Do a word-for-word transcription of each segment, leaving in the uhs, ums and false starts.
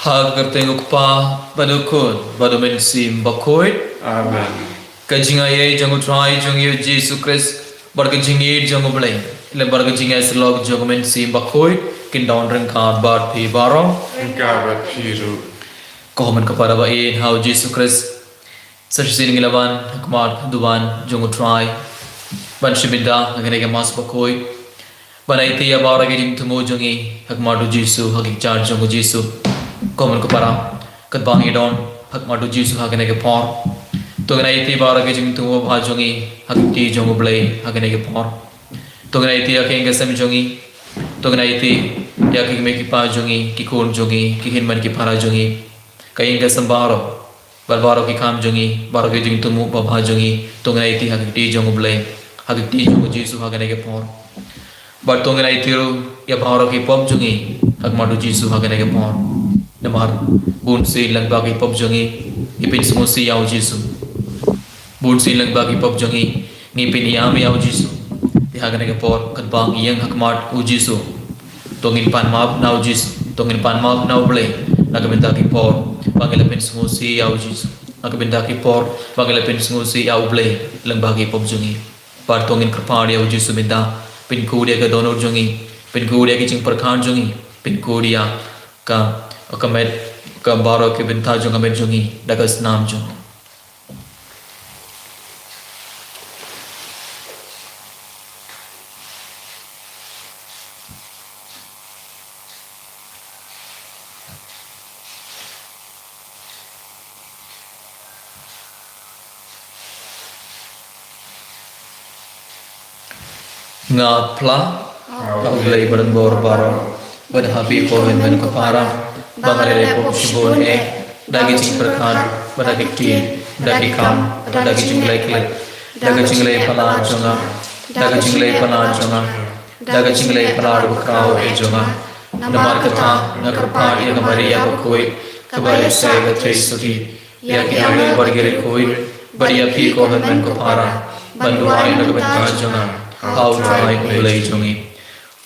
Ha ka kyrteng u Kpa, bad u Khun, bad u Mynsiem Bakhuid. Amen. Ka jingaiei jong u Trai jong ngi u Jisu Khrist, bad ka jingïeit jong u Blei, lem bad ka jingïasyllok jong u Mynsiem Bakhuid, kin don ryngkat bad phi baroh. Ryngkat bad phi ruh. Ko hynmen ko para ba ïeit ha u Jisu Khrist. Sa shisien ngi la wan ha khmat ka duwan jong u Trai ban shim bynta ha kane ka Mass Bakhuid, ban aiti ïa baroh ki jingthmu jong ngi ha khmat u Jisu, ha ki kjat jong u Jisu. Ko hynmen ko para, katba ngi don ha khmat u Jisu ha kane ka por, to ngin aiti baroh ki jingthmu babha jong ngi ha ki kti jong u Blei ha kane ka por. To ngin aiti ïa ki ïing ki sem jong ngi. To ngin aiti ïa ki kmie ki kpa jong ngi, ki khun jong ngi, ki hynmen ki para jong ngi, ka ïing ka sem baroh, bad baroh ki kam jong ngi, baroh ki jingthmu babha jong ngi, to ngin aiti ha ki kti jong u Blei, ha ki kti jong u Jisu ha kane ka por. Bad to ngin aiti ruh ïa baroh ki pop jong ngi ha khmat u Jisu ha kane ka por. Namar bunsien lyngba ki pop jong ngi, ngi pynsngewsih ïa u Jisu. Bunsien lyngba ki pop jong ngi, ngi pynïam ïa u Jisu. Te ha kane ka por, katba ngi ïeng ha khmat u Jisu, to ngin pan map na u Jisu, to ngin pan map na u Blei na ka bynta ki por ba ngi la pynsngewsih ïa u Jisu, na ka bynta ki por ba ngi la pynsngewsih ïa u Blei lyngba ki pop jong ngi. Bad to ngin kyrpad ïa u Jisu mynta, pynkhuid ïa ka dohnud jong ngi, pynkhuid ïa ki jingpyrkhat jong ngi, pynkhuid ïa ka, ka met, ka baroh ki bynta jong ka met jong ngi da ka snam jong ngi. Nga phla ha u Blei badonbor baroh, bad ha phi ko hynmen ko para, ba nga la leh pop shibun eh, da ki jingpyrkhat, bad da ki ktien, da ki kam, bad da ki jingleh klet, da ka jingleh palat jong nga, da ka jingleh palat jong nga, da ka jingleh palat bakhraw eh jong nga. Namar kata nga kyrpad ïa ka Maria bakhuid, kaba ïa sei ka trei suki, ïa ki angel bad ki riewkhuid, bad ïa phi ko hynmen ko para, ban duwai na ka bynta jong nga ha u Trai u Blei jong ngi.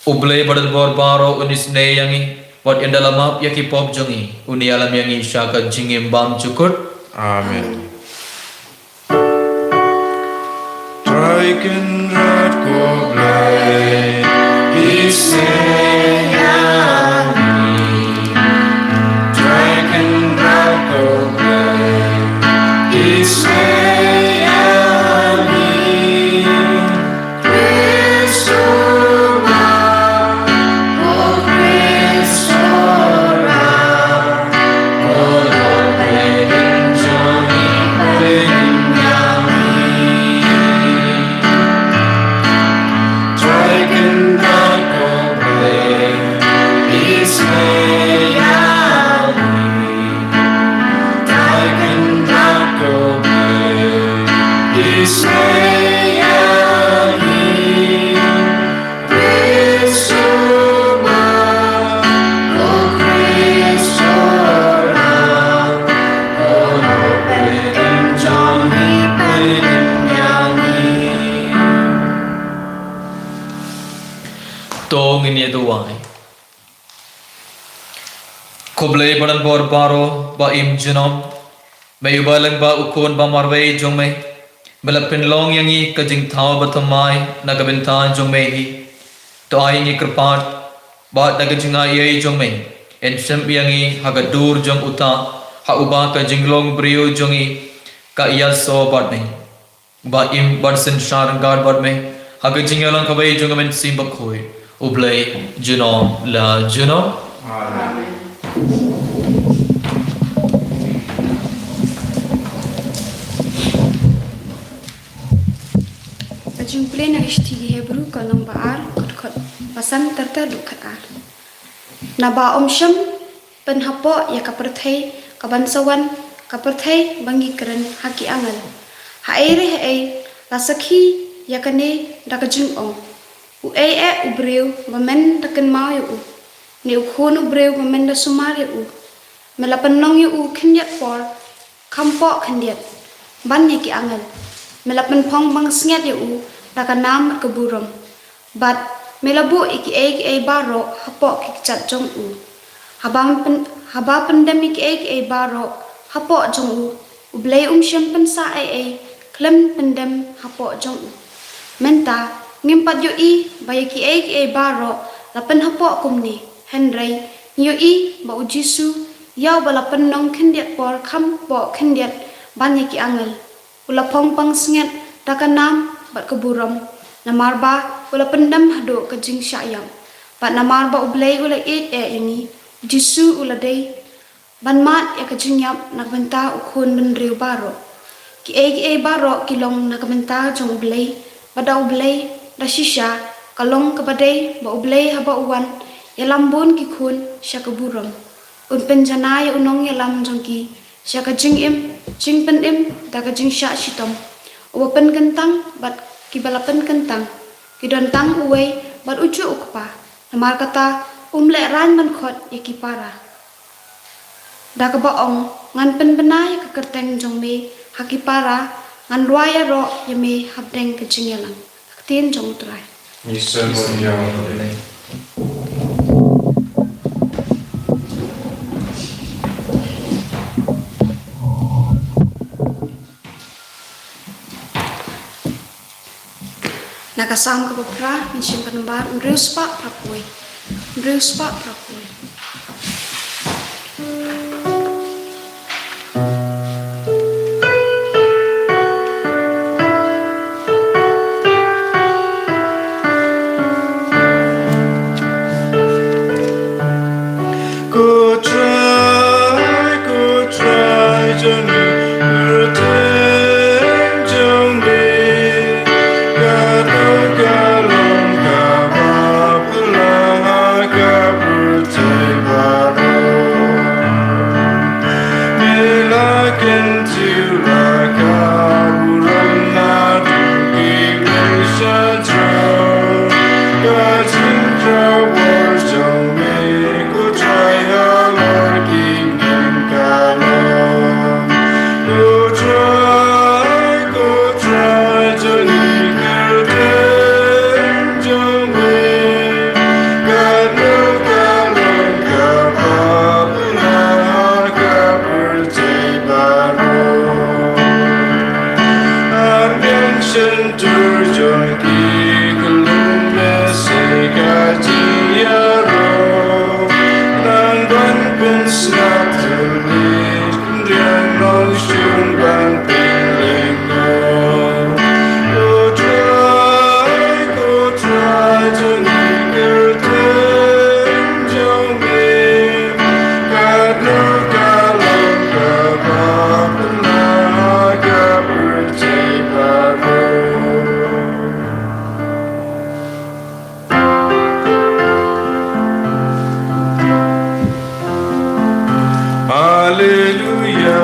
U Blei badonbor baroh un isynei ïa ngi, bad un da la map ïa ki pop jong ngi, un ïalam ïa ngi sha ka jingim bymjukut. Amen. Trai Kynrad ko Blei, isynei ïa ngi. Trai Kynrad ko Blei, isynei ïa ngi. Khrist u ma, o Khrist u ram, To ngin ïa duwai. Ko Blei badonbor baroh ba im junom, me uba lyngba u Khun ba marwei jong me, me la pynlong ïa ngi ka jingthaw bathymmai na ka bynta jong me hi. To ai ngi kyrpad Bad da ka jingaiei jong me, yn shim ïa ngi ha ka dur jong uta ha uba ka jinglong briew jong ngi ka ïasoh bad me. Ba im bad synshar ryngkat bad me ha ka jingïalang kaba ïeit jong ka Mynsiem Bakhuid, U Blei, junom la junom. Amen. Ka jingpule na ka shithi ki Hebru ka lynnong ba ar, ka dkhot ba san ter ter haduh khatar. Naba ym shym pynhapoh ïa ka pyrthei kaban sa wan, ka pyrthei ba ngi kren ha ki angel. Haei re haei la sakhi ïa kane da ka jingong: Uei eh u briew ba men da kynmaw ïa u, ne u khun u briew ba men da sumar ïa u? Me la pynlong ïa u khyndiat por kham poh khyndiat ban ïa ki angel. Me la pynphong pansngiat ïa u da ka nam bad ka burom. Bad me la buh ïa kiei kiei baroh hapoh ki kjat jong u. Haba pyn-, haba pyndem ïa kiei kiei baroh hapoh jong u, U Blei um shym pynsah ei ei khlem pyndem hapoh jong u. Mynta ngim pat ïohi ba ïa kiei kiei baroh la pynhapoh kumne, hynrei ngi ïohi ba U Jisu, ïa uba la pynlong khyndiat por kham poh khyndiat ban ïa ki angel, u la phong pansngiat da ka nam bad ka burom, namar ba u la pyndem haduh ka jingshah ïap. Bad namar ba U Blei u la ïeit eh ïa ngi, U Jisu u la dei ban mad ïa ka jingïap na ka bynta u khun bynriew baroh. Kiei kiei baroh ki long na ka bynta jong U Blei, bad da U Blei, da shisha ka long kaba dei ba U Blei haba u wan ïalam bun ki khun sha ka burom, un pynjanai ïa u nongïalam jong ki sha ka jingim, jingpynim da ka jingshah shitom. Uba pynkyntang bad kiba la pynkyntang ki don tang uwei bad ujuh u Kpa. Namar kata um lehraiñ ban khot ïa ki para. Da kaba ong, ngan pynbna ïa ka kyrteng jong me ha ki para, ngan rwai ïaroh ïa me hapdeng ka jingïalang. Ka ktien jong U Trai. Ngi sngewbha ïa U Blei. Na ka Salm kaba phra, ngin shim ka nambar hynriew spah phra phew. Hynriew spah phra phew. Ko Trai, ko Trai jong ngi, kyrteng jong me ka dei ka long kaba phylla ha ka pyrthei baroh. Me la kyntiew la ka burom naduh ki briew sha jrong. Ka jingkyrkhu jong me, ko Trai, halor ki bneng ka long. Ko Trai, ko Trai jong ngi, kyrteng jong me ka dei ka long kaba phylla ha ka pyrthei baroh. Hapdeng shyntur jong ki khyllung me sa ka jingïaroh, nang ban pynsngew thylliej khyndiat nongshun ban pynlyngngoh. Ko Trai, ko Trai jong ngi, kyrteng jong me ka dei ka long kaba phylla ha ka pyrthei baroh. Haleluya.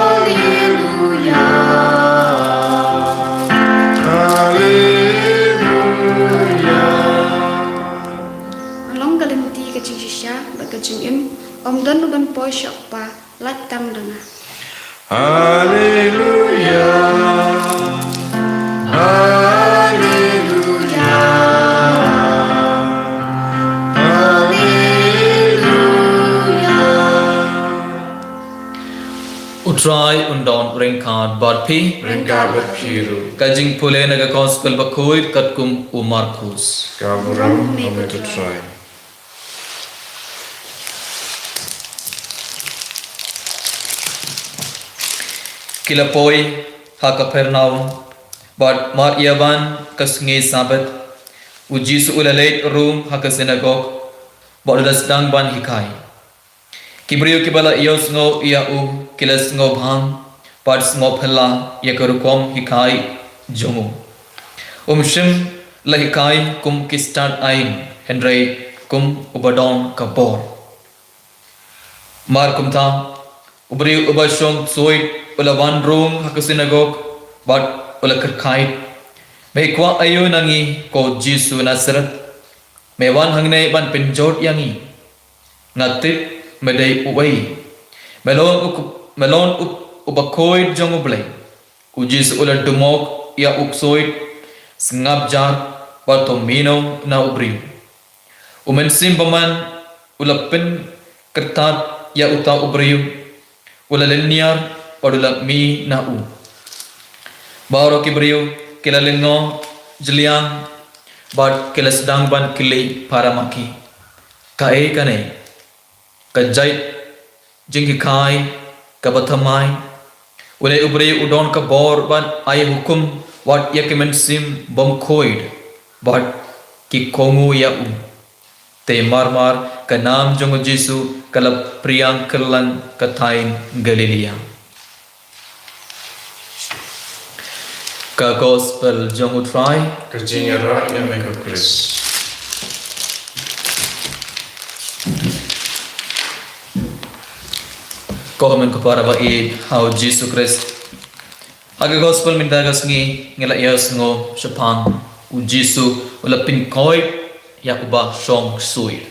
Haleluya. Haleluya. Ka long ka lynti ka jingshisha bad ka jingim, ym don uban poi sha U Kpa lait tang da nga. Haleluya. Haleluya. Haleluya. U Trai un don ryngkat bad phi. Ryngkat bad phi ruh. Ka jingpule na ka Gospel bakhuid katkum u Markus. Ka burom ha me ko Trai. Ki la poi ha Kapernaum, bad mar ïa wan ka sngi Sabbath, u Jisu u la leit rung ha ka sinagog, bad u la sdang ban hikai. Ki briew kiba la ïohsngew ïa u ki la sngewbha, bad sngewphylla ïa ka rukom hikai jong u. Um shym la hikai kum ki stad aiñ, hynrei kum uba don ka bor. Mar kumta, u briew uba shong ksuid u la wan rung ha ka sinagog, bad u la kyrkhu, "Me kwah aïu na ngi, ko Jisu Nasareth? Me wan hangne ban pynjot ïa ngi? Nga tip me dei uwei. Me long u, me long u, u bakhuid jong U Blei." U Jisu u la dumok ïa u ksuid, sngap jar, bad u mino na u briew. U Mynsiem Bymman u la pynkyrtad ïa uta u briew, u la lynñiar, bad u la mih na u. Baroh ki briew ki la lyngngoh jylliew, bad ki la sdang ban kylli para ma ki, "Kaei kane ka jait jinghikai kaba thymmai? Une u briew u don ka bor ban ai hukum wat ïa ki mynsiem bymkhuid, bad ki kohnguh ïa u." Te mar mar ka nam jong u Jisu ka la phriang kyrlang ka thaiñ Galilaïa. Ka Gospel jong u Trai. Ka jingïarap ïa me ko Khrist. Ko hynmen ko para ba ïeit ha u Jisu Khrist. Ha ka Gospel mynta ka sngi ngi la ïohsngew shaphang u Jisu u la pynkoit ïa uba shong ksuid.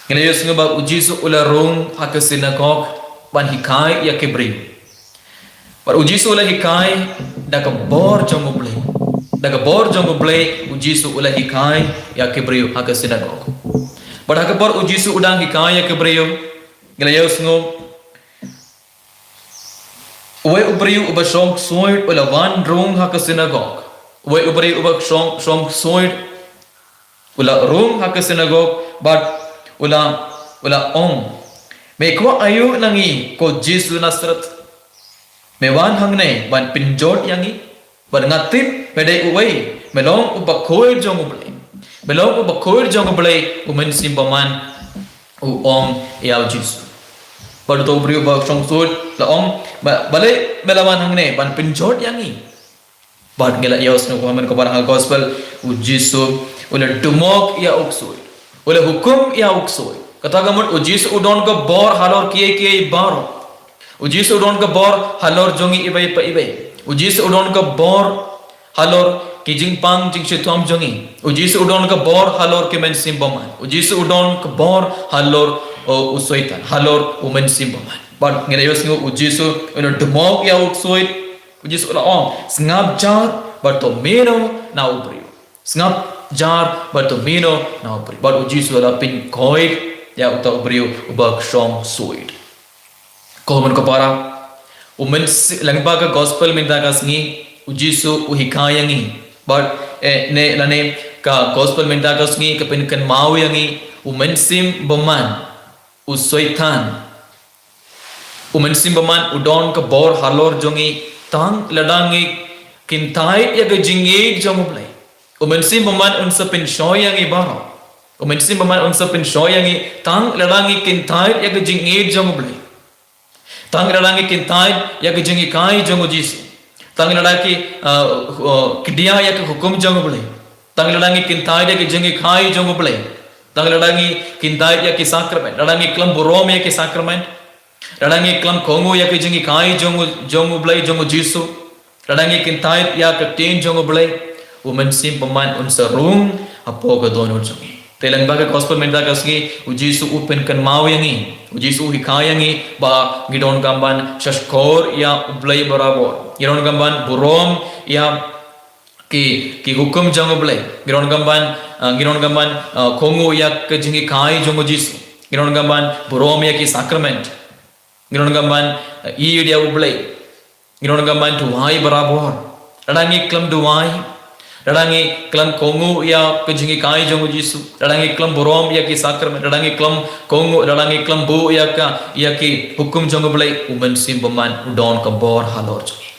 Ngi la ïohsngew ba u Jisu u la rung ha ka sinagog ban hikai ïa ki briew. Bad u Jisu u la hikai da ka bor jong U Blei. Da ka bor jong U Blei u Jisu u la hikai ïa ki briew ha ka sinagog. Bad ha ka por u Jisu u dang hikai ïa ki briew, ngi la ïohsngew, uwei u briew uba shong ksuid u la wan rung ha ka sinagog. Uwei u briew uba shong, shong ksuid u la rung ha ka sinagog, bad u la, u la ong, "Me kwah aïu na ngi, ko Jisu Nasareth? Me wan hangne ban pynjot ïa ngi? Bad nga tip me dei uwei, me long u bakhuid jong U Blei. Me long u bakhuid jong U Blei." U Mynsiem Bymman u ong ïa u Jisu. Bad uta u briew uba shong ksuid la ong, "Ba, balei me la wan hangne ban pynjot ïa ngi?" Bad ngi la ïohsngew kumne ha ka Gospel, u Jisu u la dumok ïa u ksuid. U la hukum ïa u ksuid. Kata ka mut u Jisu u don ka bor halor kiei kiei baroh. U Jisu u don ka bor halor jong ngi iwei pa iwei. U Jisu u don ka bor halor ki jingpang jingshitom jong ngi. U Jisu u don ka bor halor ki mynsiem bymman. U Jisu u don ka bor halor, o, u Soitan, halor u Mynsiem Bymman. Bad ngi la ïohsngew u Jisu u la dumok ïa u ksuid. U Jisu u la ong, "Sngap jar bad to mino na u briew. Sngap jar bad to mino na u briew." Bad u Jisu u la pynkoit ïa uta u briew uba shong ksuid. Ko hynmen ko para, u Mynsiem, lyngba ka Gospel mynta ka sngi, u Jisu u hikai ïa ngi. Bad, eh, ne, lane ka Gospel mynta ka sngi ka pynkynmaw ïa ngi, u Mynsiem Bymman, u Soitan. U Mynsiem Bymman u don ka bor halor jong ngi tang lada ngi kyntait ïa ka jingïeit jong U Blei. U Mynsiem Bymman un sa pynshoi ïa ngi baroh. U Mynsiem Bymman un sa pynshoi ïa ngi tang lada ngi kyntait ïa ka jingïeit jong U Blei. Tang lada ngi kyntait ïa ka jinghikai jong u Jisu. Tang lada ki, uh, uh, khie ïa ka hukum jong U Blei. Tang lada ngi kyntait ïa ka jinghikai jong U Blei. Tang lada ngi kyntait ïa ki sakrament. Lada ngi khlem burom ïa ki sakrament. Lada ngi khlem kohnguh ïa ka jinghikai jong, jong U Blei, jong u Jisu. Lada ngi kyntait ïa ka ktien jong U Blei, u Mynsiem Bymman un sa rung hapoh ka dohnud jong ngi. Te lyngba ka Gospel mynta ka sngi, u Jisu u pynkynmaw ïa ngi. U Jisu u hikai ïa ngi ba ngi donkam ban shahshkor ïa U Blei barabor. Ngi donkam ban burom ïa ki, ki hukum jong U Blei. Ngi donkam ban, uh, ngi donkam ban, uh, kohnguh ïa ka jinghikai jong u Jisu. Ngi donkam ban burom ïa ki sakrament. Ngi donkam ban, uh, ïeit ïa U Blei. Ngi don ka man duwai barabor. Lada ngi khlem duwai, lada ngi khlem kohnguh ïa ka jinghikai jong u Jisu, lada ngi khlem burom ïa ki sakramen, lada ngi khlem kohnguh, lada ngi khlem buh ïa ka, ïa ki hukum jong u Blei, u Mynsiem Bymman u don ka bor halor jong ngi.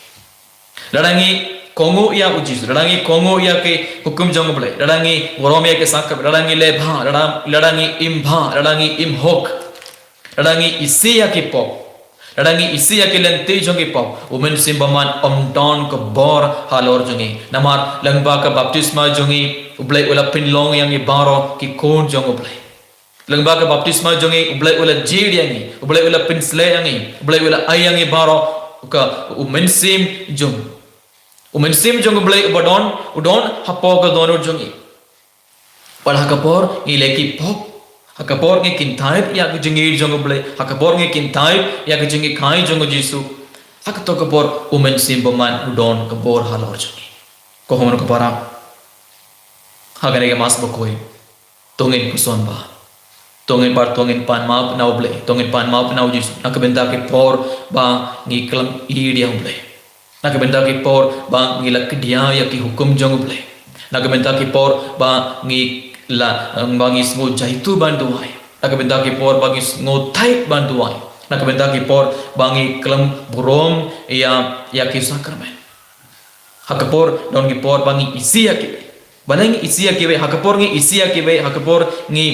Lada ngi kohnguh ïa u Jisu, lada ngi kohnguh ïa ki hukum jong u Blei, lada ngi burom ïa ki sakramen, lada ngi leh bha, lada, lada ngi im bha, lada ngi im hok, lada ngi isih ïa ki pop, lada ngi isih ïa ki lynti jong ki pop, u Mynsiem Bymman um don ka bor halor jong ngi. Namar lyngba ka baptisma jong ngi, u Blei u la pynlong ïa ngi baroh ki khun jong u Blei. Lyngba ka baptisma jong ngi, u Blei u la jied ïa ngi, u Blei u la pynsleh ïa ngi, u Blei u la ai ïa ngi baroh ka u Mynsiem jong, u Mynsiem jong u Blei uba don, u don hapoh ka dohnud jong ngi. Bad ha ka por ngi leh ki pop, ha ka por ngi kyntait ïa ka jingïeit jong u Blei, ha ka por ngi kyntait ïa ka jinghikai jong u Jisu, ha kato ka por u Mynsiem Bymman u don ka bor halor jong ngi. Ko hynmen ko para, ha kane ka Mass bakhuid, to ngin puson bha, to ngin, bad to ngin pan map na u Blei, to ngin pan map na u Jisu, na ka bynta ki por ba ngi khlem ïeit ïa u Blei, na ka bynta ki por ba ngi la khia ïa ki hukum jong u Blei, na ka bynta ki por ba ngi la, ba ngi sngewjaitu ban duwai, na ka bynta ki por ba ngi sngewthait ban duwai, na ka bynta ki por ba ngi khlem burom ïa, ïa ki sakramen. Ha ka por, don ki por ba ngi isih ïa kiwei. Balei ngi isih ïa kiwei, ha ka por ngi isih ïa kiwei, ha ka por ngi,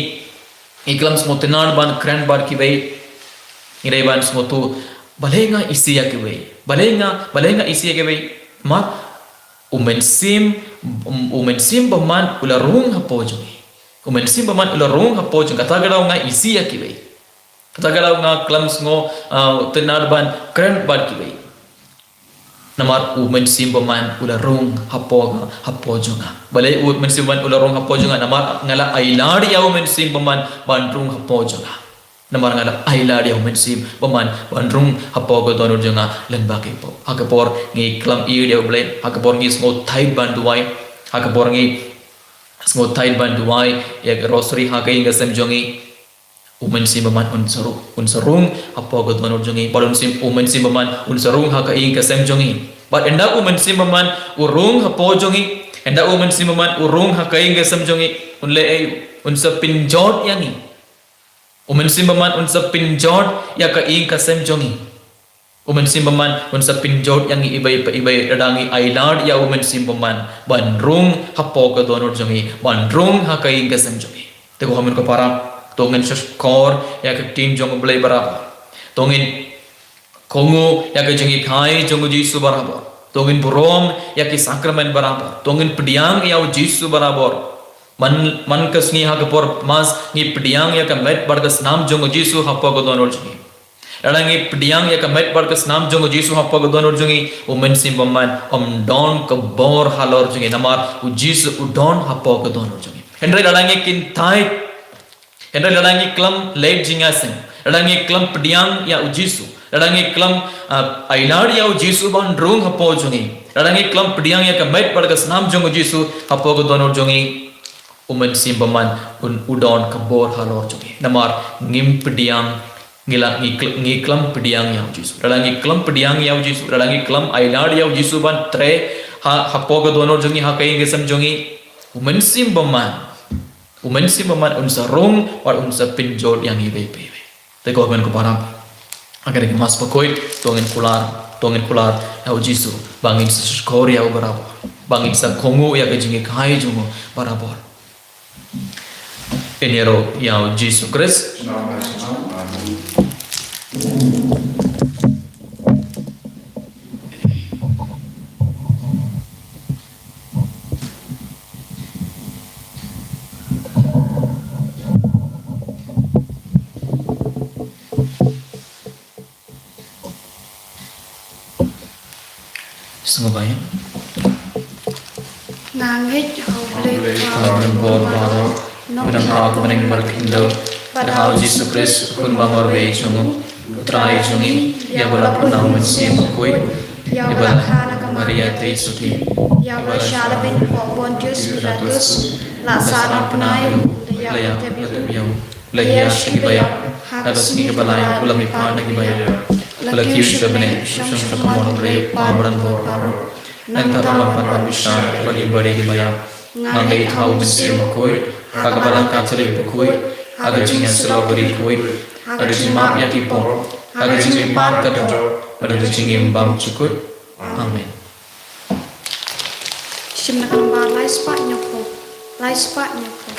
ngi khlem sngewtynnad ban kren bad kiwei. Ngi dei ban sngewthuh, balei nga isih ïa kiwei? Balei nga, balei nga isih ïa kiwei? Namar u Mynsiem, u Mynsiem Bymman u la rung hapoh jong ngi. U Mynsiem Bymman u la rung hapoh jong ngi. Kata ka daw nga isih ïa kiwei. Kata ka daw nga khlem sngew, ah, tynnad ban kren bad kiwei. Namar u Mynsiem Bymman u la rung hapoh, hapoh jong nga. Balei u Mynsiem Bymman u la rung hapoh jong nga? Namar nga la ailad ïa u Mynsiem Bymman ban rung hapoh jong nga. Namar nga la ailad ïa u Mynsiem Bymman ban rung hapoh ka dohnud jong nga lyngba ki pop. Ha ka por ngi khlem ïeit ïa u Blei, ha ka por ngi sngewthait ban duwai, ha ka por ngi sngewthait ban duwai ïa ka rosary ha ka ïing ka sem jong ngi, u Mynsiem Bymman un sa rung, un sa rung hapoh ka dohnud jong ngi. Bad u Mynsiem, u Mynsiem Bymman un sa rung ha ka ïing ka sem jong ngi. Bad ynda u Mynsiem Bymman u rung hapoh jong ngi, ynda u Mynsiem Bymman u rung ha ka ïing ka sem jong ngi, un leh ei? Un sa pynjot ïa ngi. U Mynsiem Bymman un sa pynjot ïa ka ïing ka sem jong ngi. U Mynsiem Bymman un sa pynjot ïa ngi iwei pa iwei lada ngi ailad ïa u Mynsiem Bymman ban rung hapoh ka dohnud jong ngi, ban rung ha ka ïing ka sem jong ngi. Te ko hynmen ko para, to ngin shahshkor ïa ka ktien jong u Blei barabor. To ngin kohnguh ïa ka jinghikai jong u Jisu barabor. To ngin burom ïa ki sakramen barabor. To ngin pdiang ïa u Jisu barabor. Man, man ka sngi ha ka por Mass ngi pdiang ïa ka met bad ka snam jong u Jisu hapoh ka dohnud jong ngi. Lada ngi pdiang ïa ka met bad ka snam jong u Jisu hapoh ka dohnud jong ngi, u Mynsiem Bymman um don ka bor halor jong ngi, namar u Jisu u don hapoh ka dohnud jong ngi. Hynrei lada ngi kyntait, hynrei lada ngi khlem leit jingïaseng, lada ngi khlem pdiang ïa u Jisu, lada ngi khlem, ah, ailad ïa u Jisu ban rung hapoh jong ngi, lada ngi khlem pdiang ïa ka met bad ka snam jong u Jisu hapoh ka dohnud jong ngi, u Mynsiem Bymman un, u don ka bor halor jong ngi. Namar ngim pdiang, ngi la, ngi khl-, ngi khlem pdiang ïa u Jisu. Lada ngi khlem pdiang ïa u Jisu, lada ngi khlem ailad ïa u Jisu ban trei ha, hapoh ka dohnud jong ngi, ha ka ïing ka sem jong ngi, u Mynsiem Bymman, u Mynsiem Bymman un sa rung bad un sa pynjot ïa ngi iwei pa iwei. Te ko hynmen ko para, ha kane ka Mass bakhuid, to ngin kular, to ngin kular ïa u Jisu ba ngin sa shahshkor ïa u barabor, ba ngin sa kohnguh ïa ka jinghikai jong u barabor. Ngin ïaroh ïa u Jisu Khrist. Sngewbha ïa. Nga ngeit ha U Blei Kpa, Kpa uba don bor baroh, uba don ha ka bneng bad ka khyndew, bad ha U Jisu Khrist, u Khun ba marwei jong u, u Trai jong ngi, ïa uba la pynlong Mynsiem Bakhuid, ïa uba la kha na ka Maria Theisotti, ïa uba la shah lyndet hapoh Pontius Pilatus, la sah na bnai, la ïap, la tep ïa u, la ïaid sha kiba ïap, ha ka sngi kaba lai u la mihpat na kiba ïap. Ba la kiew sha bneng, shong sha ka mon U Blei U Kpa baroh. Nangta to lam pat ban bishar ïa ki barim baria. Nga ngeit ha U Mynsiem Bakhuid, ha ka Balang Katholik bakhuid, ha ka jingïasyllok bakhuid, ha ka jingmap ïa ki por, ha ka jingim bad ka doh, ha ka jingim bymjukut. Amen. Shim na ka nombar lai spah hynñiewphew. Lai spah hynñiewphew.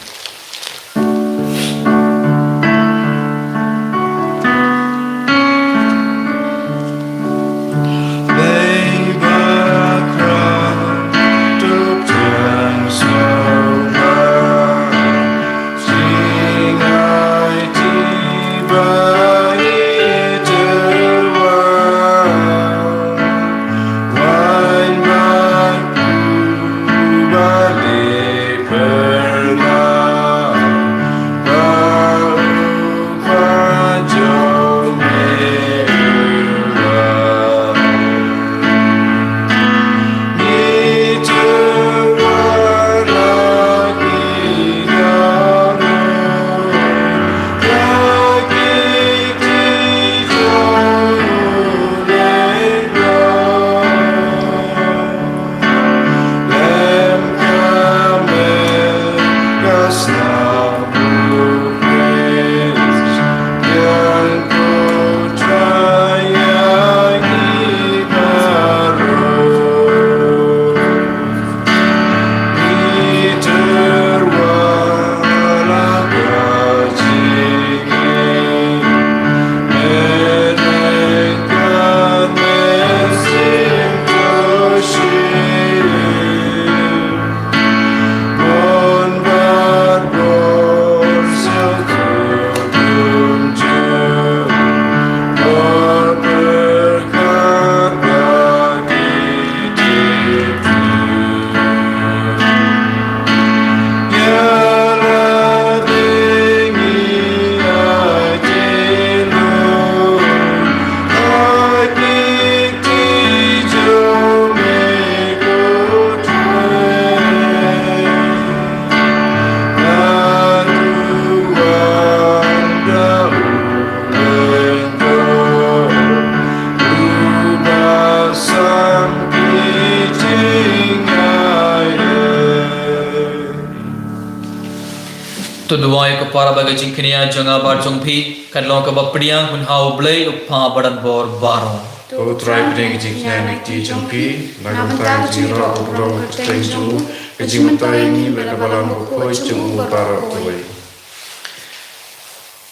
To duwai ïa ka para bad ka jingkñia jong nga bad jong phi, kan long kaba pdiang hun ha U Blei U Kpa badonbor baroh. To U Trai pdiang ka jingkñia na ka kti jong phi, na ka bynta ka jingrwai burom ka kyrteng jong u, ka jingmyntoi ïa ngi bad ka Balang Bakhuid jong u baroh kawei.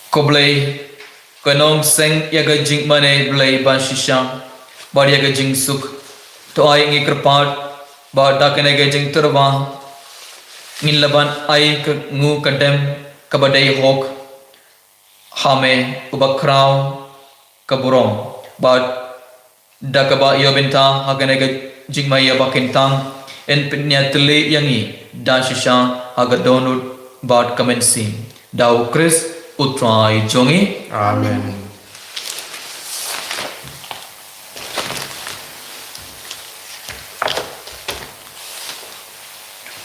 Ko Blei, kynnoh seng ïa ka jingmane Blei ba shisha bad ïa ka jingsuk. To ai ngi kyrpad ba da kane ka jingtyrwa ngin lah ban ai ka ngu ka dem kaba dei hok ha me uba khraw ka burom bad da kaba ïoh bynta ha kane ka jingma ïa ba kyntang, yn pynïatylli ïa ngi da shisha ha ka dohnud bad ka mynsiem. Da U Khrist U Trai jong ngi. Amen.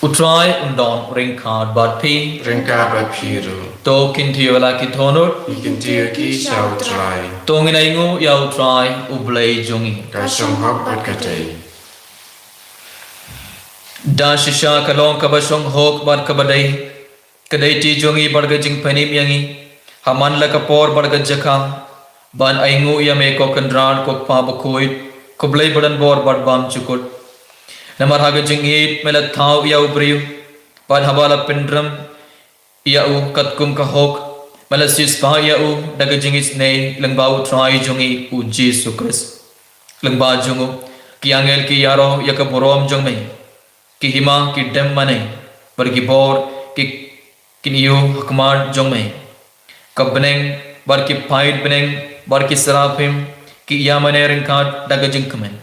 U Trai un don ryngkat bad phi. Ryngkat bad phi ruh. To kyntiew ïa la ki dohnud. Ngi kyntiew ïa ki sha U Trai. To ngin ainguh ïa U Trai U Blei jong ngi. Ka shong hok bad ka dei. Da shisha ka long kaba shong hok bad kaba dei. Ka dei ti jong ngi bad ka jingpynim ïa ngi ha man la ka por bad ka jaka ban ainguh ïa me ko Kynrad ko Kpa Bakhuid, ko Blei badonbor bad bymjukut. Namar ha ka jingïeit me la thaw ïa u briew bad haba la pynrem ïa u katkum ka hok, me la siewspah ïa u da ka jingisynei lyngba U Trai jong ngi U Jisu Khrist. Lyngba jong u ki angel ki ïaroh ïa ka burom jong me. Ki hima ki dem mane bad ki bor ki, kin ïoh ha khmat jong me. Ka bneng bad ki paid bneng bad ki seraphim ki ïa mane ryngkat da ka jingkmen.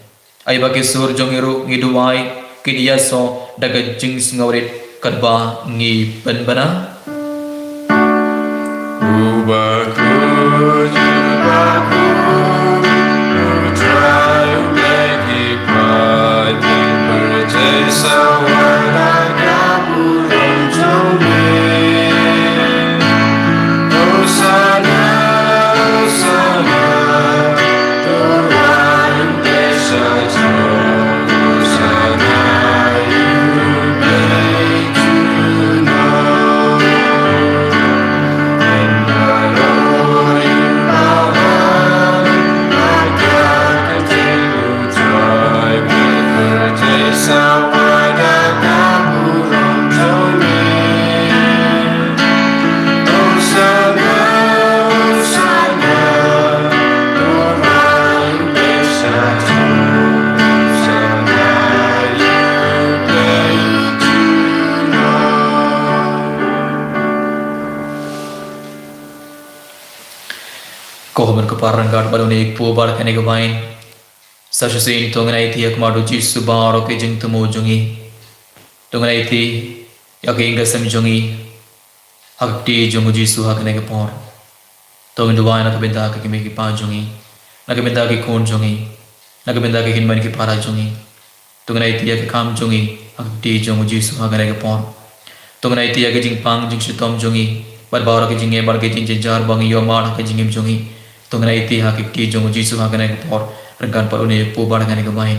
Ai ba ki sur jong ngi ruh ngi duwai kin ïasoh da ka jingsngewrit katba ngi pynbna. Ko Mynkpar, ryngkat bad une u kpu bad kane ka wain. Sa shisien to ngin aiti ha khmat u Jisu baroh ki jingthmu jong ngi. To ngin aiti ïa ka ïing ka sem jong ngi ha ka kti jong u Jisu ha kane ka por. To ngin duwai na ka bynta ki kmie ki kpa jong ngi, na ka bynta ki khun jong ngi, na ka bynta ki hynmen ki para jong ngi. To ngin aiti ïa ka kam jong ngi ha ka kti jong u Jisu ha kane ka por. To ngin aiti ïa ka jingpang jingshitom jong ngi bad baroh ka jingeh bad ka jingjynjar ba ngi ïoh mad ha ka jingim jong ngi. To ngin aiti ha ka kti jong u Jisu ha kane ka por, ryngkat bad une u kpu bad kane ka wain.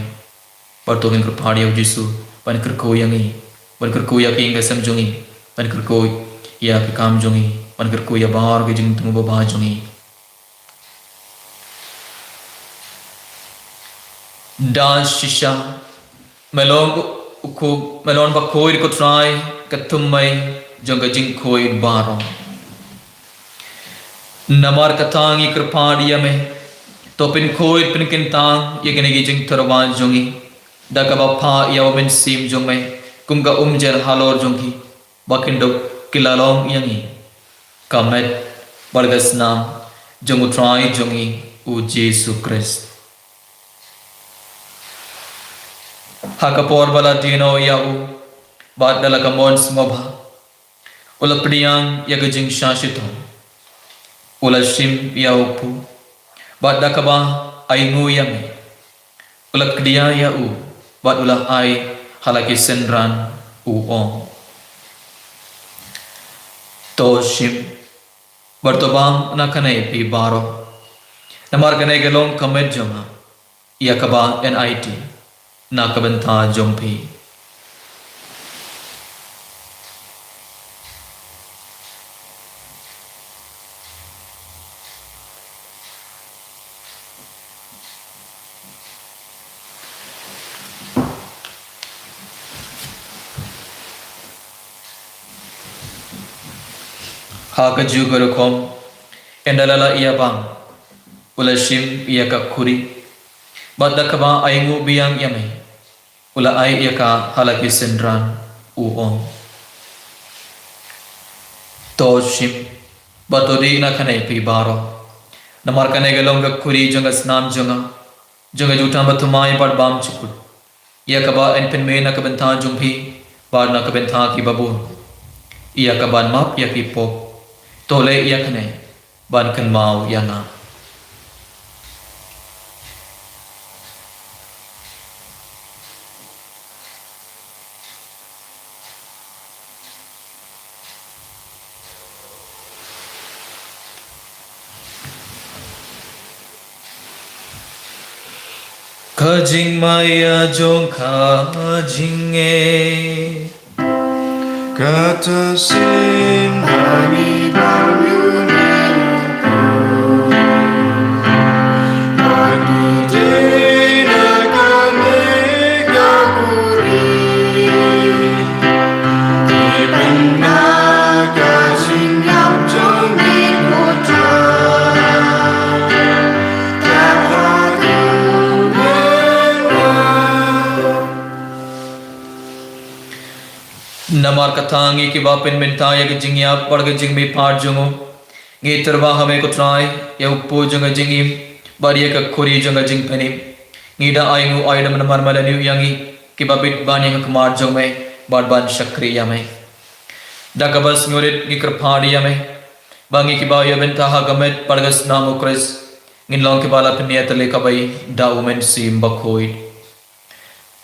Bad to ngin kyrpad ïa u Jisu ban kyrkhu ïa ngi, ban kyrkhu ïa ka ïing ka sem jong ngi, ban kyrkhu ïa ka kam jong ngi, ban kyrkhu ïa baroh ka jingthmu babha jong ngi. Da shisha, me long u khuid, me long bakhuid ko Trai, ka thymmei jong ka jingkhuid baroh. Namar kata ngi kyrpad ïa me, to pynkhuid pynkyntang ïa kine ki jingtyrwa jong ngi da kaba phah ïa u Mynsiem jong me kum ka umjer halor jong ki, ba kin dei ki la long ïa ngi ka met bad ka snam jong u Trai jong ngi u Jisu Khrist. Ha ka por ba la die noh ïa u bad da la ka mon sngewbha, u la pdiang ïa ka jingshah shitom, u la shim ïa u kpu, bad da kaba ainguh ïa me, u la kdia ïa u bad u la ai ha la ki synran, u ong: To shim bad to bam na kane phi baroh, namar kane ka long ka met jong nga, ïa kaba yn aiti na ka bynta jong phi. Ha kajuh ka rukom, ynda la la ïa bam, u la shim ïa ka khuri, bad da kaba ainguh biang ïa me, u la ai ïa ka ha la ki synran, u ong: To shim bad to dih na kane phi baroh, namar kane ka long ka khuri jong ka snam jong nga, jong ka jutang bathymmai bad bymjukut, ïa kaba yn pynmih na ka bynta jong phi bad na ka bynta ki babun, ïa kaban map ïa ki pop. To leh ïa kane ban kynmaw ïa nga. Ka jingmaïa jong ka jingngeit. Kata sien ba ngi bam ïa u Trai, ba ngi dei na kane ka khuri. Ki pynbna ka jingïap jong ngi, ko Trai, ka ha ka mynta. Namar kata ngi kiba pynmynta ïa ka jingïap bad ka jingmihpat jong u, ngi tyrwa ha me ko Trai, ïa u kpu jong ka jingim bad ïa ka khuri jong ka jingpynim. Ngi da ainguh aidem namar me la ñiew ïa ngi kiba bit ban ïeng ha khmat jong me bad ban shakri ïa me. Da kaba sngewrit ngi kyrpad ïa me ba ngi kiba ïoh bynta ha ka met bad ka snam u Khrist, ngin long kiba la pynïatylli kawei da u Mynsiem Bakhuid.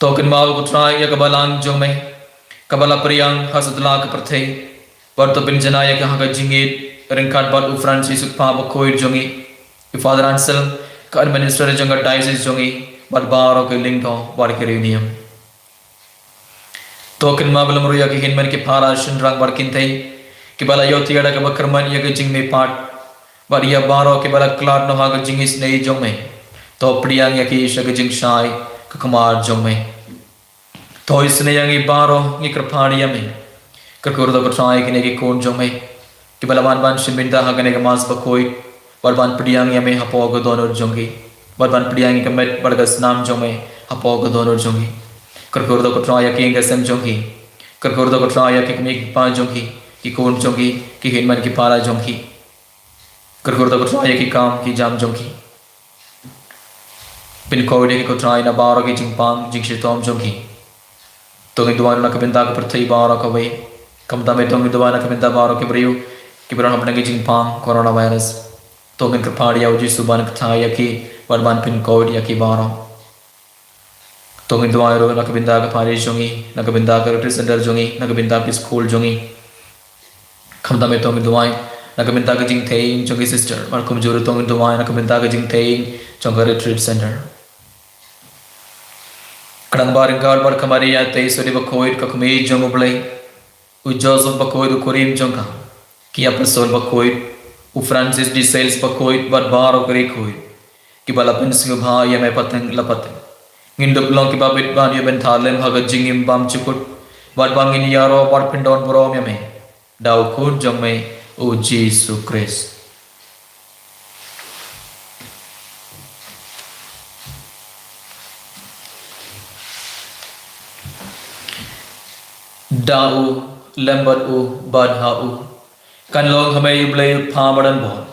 To kynmaw ko Trai ïa ka balang jong me kaba la pdiang ha satlak ka pyrthei, bad to pynjanai ïa ka ha ka jingïeit ryngkat bad u Francis u kpa bakhuid jong ngi, u Father Anselm, ka administrator jong ka diocese jong ngi, bad baroh ki lyngdoh bad ki riewniam. To kynmaw bad lyngngoh ïa ki hynmen ki para shynrang bad kynthei kiba la ïoh tiar da kaba kyrmen ïa ka jingmihpat, bad ïa baroh kiba la khlad noh ha ka jingisynei jong me. To pdiang ïa ki sha ka jingshai ka khmat jong me. To isynei ïa ngi baroh, ngi kyrpad ïa me. Kyrkhu ruh ko Trai ïa kine ki khun jong me kiba la wan ban shim bynta ha kane ka Mass bakhuid, bad ban pdiang ïa me hapoh ka dohnud jong ki, bad ban pdiang ïa ka met bad ka snam jong me hapoh ka dohnud jong ki. Kyrkhu ruh ko Trai ïa ki ïing ki sem jong ki. Kyrkhu ruh ko Trai ïa ki kmie ki kpa jong ki, ki khun jong ki, ki hynmen ki para jong ki. Kyrkhu ruh, ko Trai, ïa ki kam ki jam jong ki. Pynkoit ïa ki, ko Trai, na baroh ki jingpang jingshitom jong ki. To ngin duwai na ka bynta ka pyrthei baroh kawei. Kumta me, to ngin duwai na ka bynta baroh ki briew kiba don hapdeng ki jingpang coronavirus. To ngin kyrpad ïa u Jisu ban kynthei ïa ki bad ban pynkoit ïa ki baroh. To ngin duwai ruh na ka bynta ka parish jong ngi, na ka bynta ka retreat center jong ngi, na ka bynta ki skul jong ngi. Kumta me, to ngin duwai na ka bynta ka jingtei jong ki sister, bad kumjuh ruh to ngin duwai na ka bynta ka jingtei jong ka retreat center. Khnang ba ryngkat bad ka Maria Theisotti bakhuid, ka Kmie jong U Blei, u Joseph bakhuid u kurim jong ka, ki apostol bakhuid, u Francis de Sales bakhuid, bad baroh ki riewkhuid kiba la pynsngewbha ïa me pateng la pateng, ngin dup long kiba bit ban ïoh bynta lem ha ka jingim bymjukut, bad ba ngin ïaroh bad pyndon burom ïa me da u Khun jong me, u Jisu Khrist. Da u, lem bad u, bad ha u, kan long ha me, U Blei Kpa Badan Bor,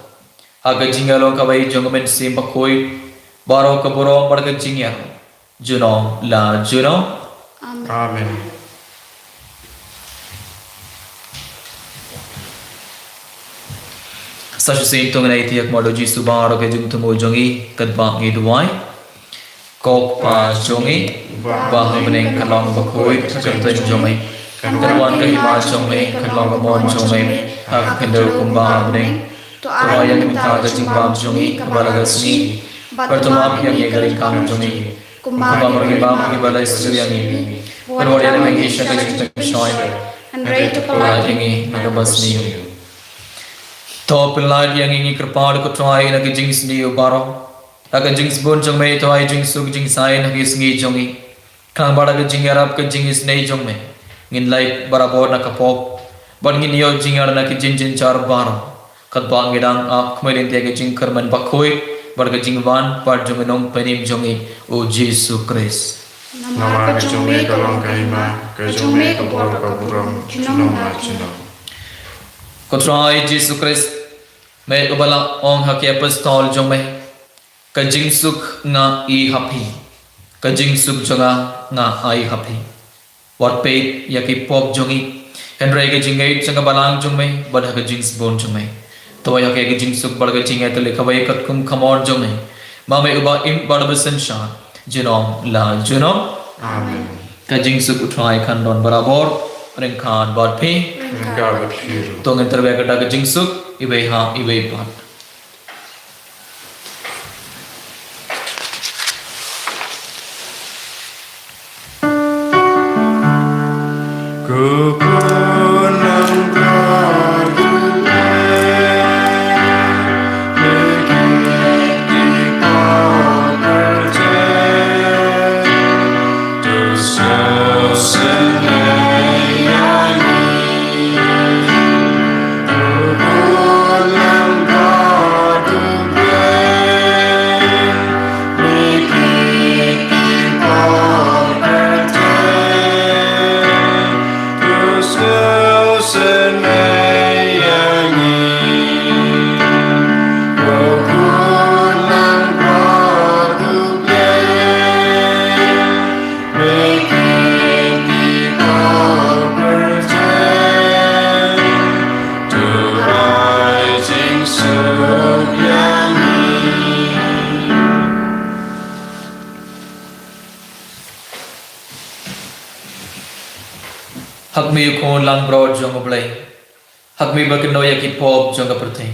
ha ka jingïalong kawei jong U Mynsiem Bakhuid, baroh ka burom bad ka jingïaroh, junom la junom. Amen. Amen. Sa shisien to ngin ïa ïeit ïa ka mut u Jisu baroh ki jingthmu jong ngi, katba ngi duwai. Ko Kpa jong ngi, uba ha bneng, kan long bakhuid ka kyrteng jong me. Kan wan ka hima jong me, kan long ka mon jong me ha ka khyndew kumba ha bneng. To ai ïa ngi mynta ka jingbam jong ngi kaba la ka sngi, bad to map ïa ngi ka ryngkang jong ngi, kumba ngi ruh ngi map ïa kiba la isynei ïa ngi. Wat ïalam ïa ngi sha ka jingpynshoi, hynrei to pyllait ïa ngi na kaba sniew. To pyllait ïa ngi, ngi kyrpad, ko Trai, na ka jingsniew baroh. Ha ka jingsbun jong me to ai jingsuk jingsaiñ ha ki sngi jong ngi, khnang ba da ka jingïarap ka jingisynei jong me ngin lait barabor na ka pop, bad ngin ïoh jingïarap na ki jingjynjar baroh, katba ngi dang ap khmih lynti ïa ka jingkyrmen bakhuid bad ka jingwan pat jong u Nongpynim jong ngi, u Jisu Khrist. Namar ka jong me ka long ka hima, ka jong me ka bor, ka burom, junom la junom. Ko Trai Jisu Khrist, me uba la ong ha ki apostol jong me, ka jingsuk nga ai ha phi, ka jingsuk jong nga nga ai ha phi. Wat peit ïa ki pop jong ngi, hynrei ka jingngeit jong ka balang jong me, bad ha ka jingsbun jong me to ai ha ki ka jingsuk bad ka jingïatylli kawei katkum ka mon jong me, ma me uba im bad uba synshar junom la junom. Amen. Ka jingsuk U Trai kan don barabor ryngkat bad phi. Ryngkat bad phi ruh. To ngin tyrwa da ka jingsuk iwei ha iwei pat. Ha khmih, ko Khun langbrot jong U Blei. Ha khmih, ba kynnoh ïa ki pop jong ka pyrthei.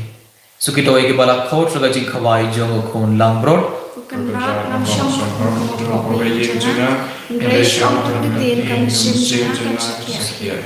Suk ïa kiba la khot sha ka jingkhawai jong U Khun langbrot. Ko Kynrad, ngam shym khot ïa ka ktien jong nga, hynrei shu ong tang ka ktien, ka mynsiem jong nga kan sa khia.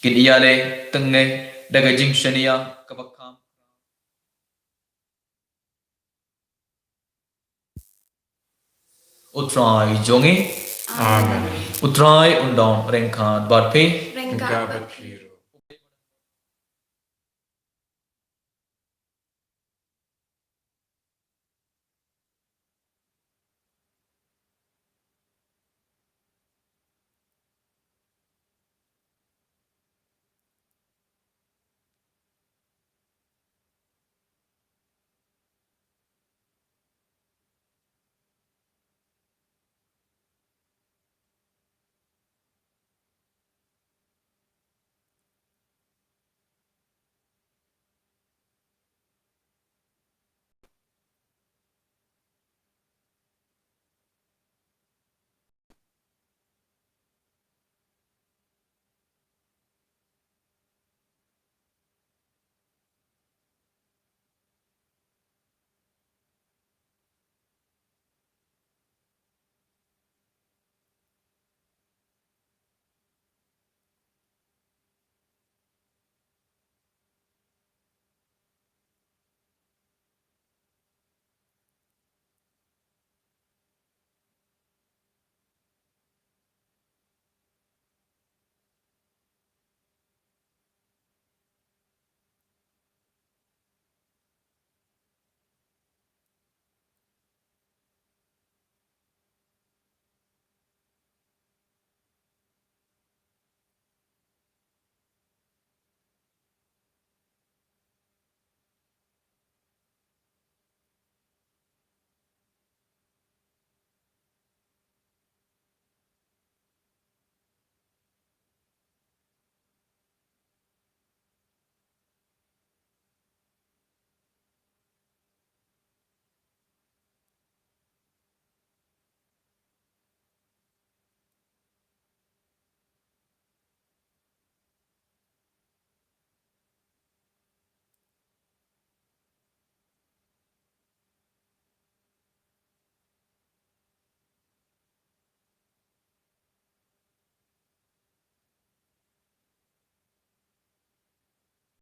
Kin ïaleh teng ne da ka jingshaniah kaba kham. U Trai jong ngi. Amen. U Trai un don ryngkat bad phi. Ryngkat bad phi.